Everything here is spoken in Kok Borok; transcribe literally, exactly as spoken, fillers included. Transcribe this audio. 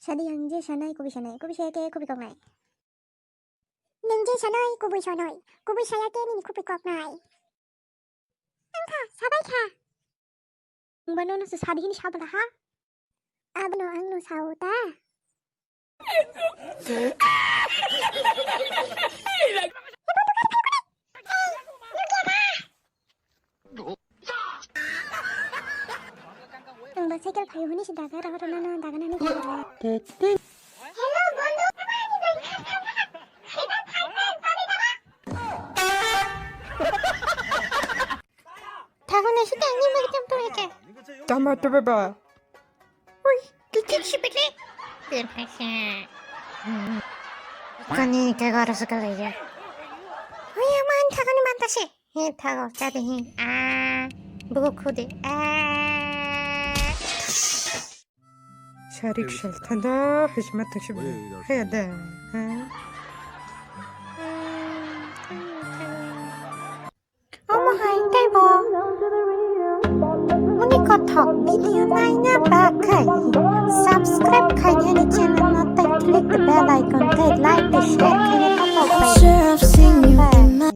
Sadi ang je sanai kubui sanai, kubui saya ke kubui kok nai. Neng je sanai kubui sanai, kubui saya ke nini kubui kok nai. Ang kha sabai kha. Ang bano no sadi hini sabala ha. Abno ang no sao ta. Ang ba cycle phaio hwnwi se daga rw rw nano daga nani. Hello, bondhu. Thago naising tangni magi tam to eke. Tama to baba. Ui, kichik si pete. Kani ke garo sekali ya. Ui, aman thago ni mantase. He thago chade he. Ah, buku khude. Ah. Sarik sel thanda hizmat tungsi bu. He da. Ha? Omo hai tei bo. Muni kothok video naina bagwi subscribe khaini